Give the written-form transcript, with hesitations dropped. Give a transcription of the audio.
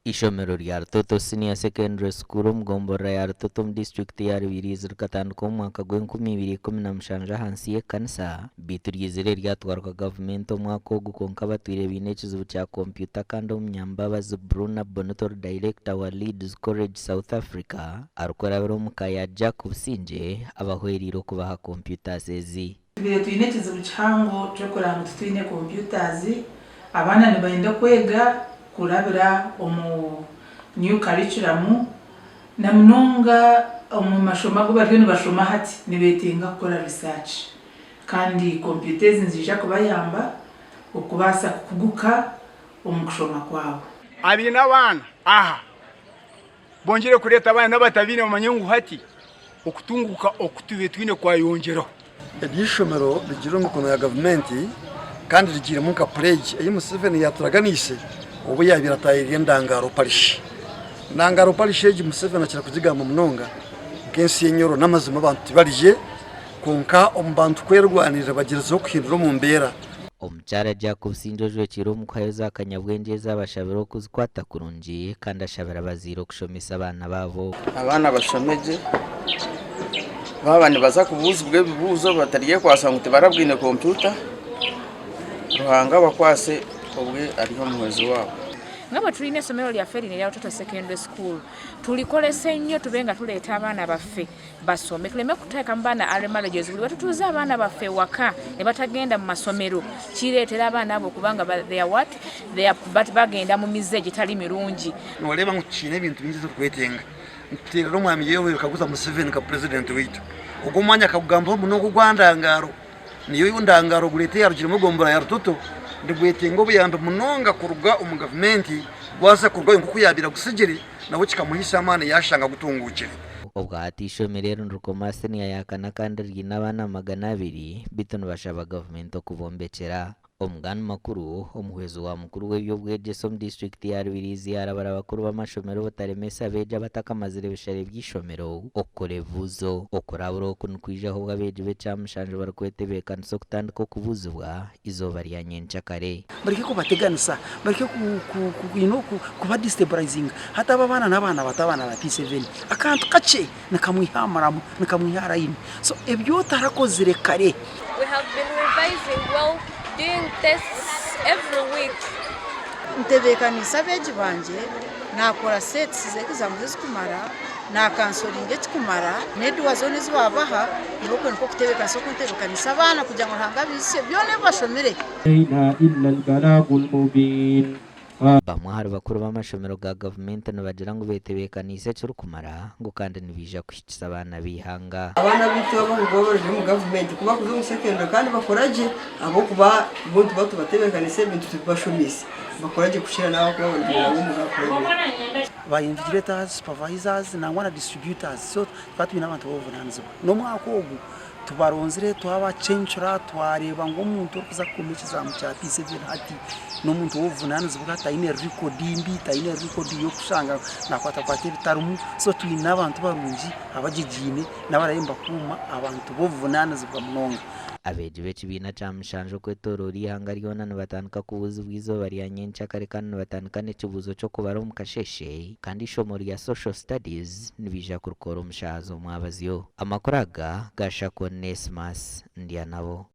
Eishomero rya Rutoto Senior Secondary School omu gomborora ya Rutoto omu disiturikiti ya Rubirizi rikatandika omu mwaka gw'enkumi ibiri 17 ahansi y'ekanisa beitu ryizire ryatwarwa gavumenti omwaka ogu kwonka batwire baine ekizibu kya kompyuta kandi Omunyambabazi Bruna Bonito ori dayirekita wa Leeds College South Africa arikurabira omu ka ya Jack Busingye abahwereire okubaha computers ezi. Tubaire twine ekizibu kihango ky'okureba ngu titwine computers, abaana nibenda kwega kurabira omu new curriculum na munonga omu mashomo agu bariyo nibashoma hati nibetenga kukora research kandi kompyuta ezi niziija kubayamba okubaasa kukuguka omu kushoma kwabo. Abaine abaana aha bongyere kureeta abaana n'abatabaine bamanye ngu hati okutunguuka oku tubaire twine kwayongyeraho. Eri ishomero rigiire omu mikono ya gavumenti kandi rigiiremu nka pureegi ei Museveni yaaturaganiise obu yaabaire ataahirire Ndangaro Parish. Ndangaro Parish egi Museveni akira kugigamba munonga nk'ensi y'enyoro n'amazima abantu tibari gye kwonka omu bantu kwerwanirira bagyerizeho kuhindura omu mbeera. Omukyara Jack Busingye ojwekiire omu kuhayo za kanyabwengye ezi abashabire okuzikwata kurungi kandi ashabire abazaire okushomesa abaana baabo. Abaana bashome gye, baaba nibaza kubuuzibwa ebibuuzo bataryekwasa ngu tibarabwine kompyuta, Ruhanga abakwase obwe ari omuhwezi waabo. Nga bwe tulina essomero lyaffe lino erya Rutoto Secondary School, tulikolese nnyo tube nga tuleeta abaana baffe basome tuleme kuteeka mu baana early marriages. Buli wetutuuza abaana baffe ewaka ne batagenda mu masomero kireetera abaana abo okuba nga they are what? They are, but bagenda mu mize egitali mirungi. Nooreeba ngu tukiine ebintu bingi ebi turikwetenga. Nituteerera Omwami Yoweri Kaguta Museveni nka purezidenti waitu. Ogwo omwanya akagugambaho munonga ogwa Ndangaro. Niyo Ndangaro gureeta eyarugiremu egombolola ya Rutoto. Nigwetenga obuyambi munonga kuruga omu gavumenti gwaza kurugayo nk'oku yaabaire agutsigire nawe kikamuhaisa amaani yaashanga gutunguukire. Obwa hati eishomero eri nirikoma siniya ya kana kandi riine abaana 200 beitu nibashaba gavumenti okubombekyera. Omugani makuru, omuhwezi wa mukuru w'eby'obwegyese omu disiturikiti ya Rubirizi yaarabura abakuru b'amashomero obutaremesa abeegi abatakamazire bishare by'eishomero okukora ebibuuzo. Okurabura oku nikwijaho obu abeegi b'ekyamushanju barikwetebeekanisa okutandika okubuuzibwa eizooba rya nyenkyakare. Bareke kubateganisa, bareke you know, kuba destabilizinga. Hati abo abaana n'abaana bato abaana ba P7, akantu kakye nikamwiha aha muramo, nikamwiha aha layini. So ebi otarakozire kare. We have been revising well, doing tests every week. Ntebeekaniise abeegi bangye, naakora sets z'exams ezikumara, naakansoringa ekikumara, n'eduwa zoona ezi baabaha, nyowe okwo nikwo kutebeekanisa oku ntebeekaniise abaana kugira ngu Ruhanga abaijusye byona ebi bashomire. Bamwe ahari bakuru b'amashomero ga gavumenti nibagira ngu betebeekaniise ekirikumara ngu kandi nibaija kuhikisa abaana b'eihanga. Abaana baitu abarikuba bari omu gavumenti ku barikuza omu secondary kandi bakora gye ahabw'okuba bo nituba tubatebeekaniise ebintu tubibashomiise bakora gye kukira n'abarikuba bari omu ga private. Ba invigilators, supervisors nangwa na distributors so tukaba twine abantu b'obuvunanizibwa. N'omwaka ogu Tubaronzire twabacencura twareeba ngu omuntu orikuza kukoma ekizamu kya P7 hati n'omuntu w'obuvunanizibwa taine record mbi, taine record y'okushanga nakwatakwata ebitarimu so twine abantu barungi abagyegyeine n'abarayo nibakuuma abantu b'obuvunanizibwa munonga. Abeegi b'ekibiina kya mushanju okwetooroora eihanga ryona nibatandika kubuuzibwa eizooba rya nyencakare kandi nibatandika n'ekibuuzo ky'okubara omu kasheeshe kandi eishomo rya Social Studies nibaija kurikora omu shaaha z'omwabazyo. Amakuru aga gashakwa Onesmus Ndyanabo.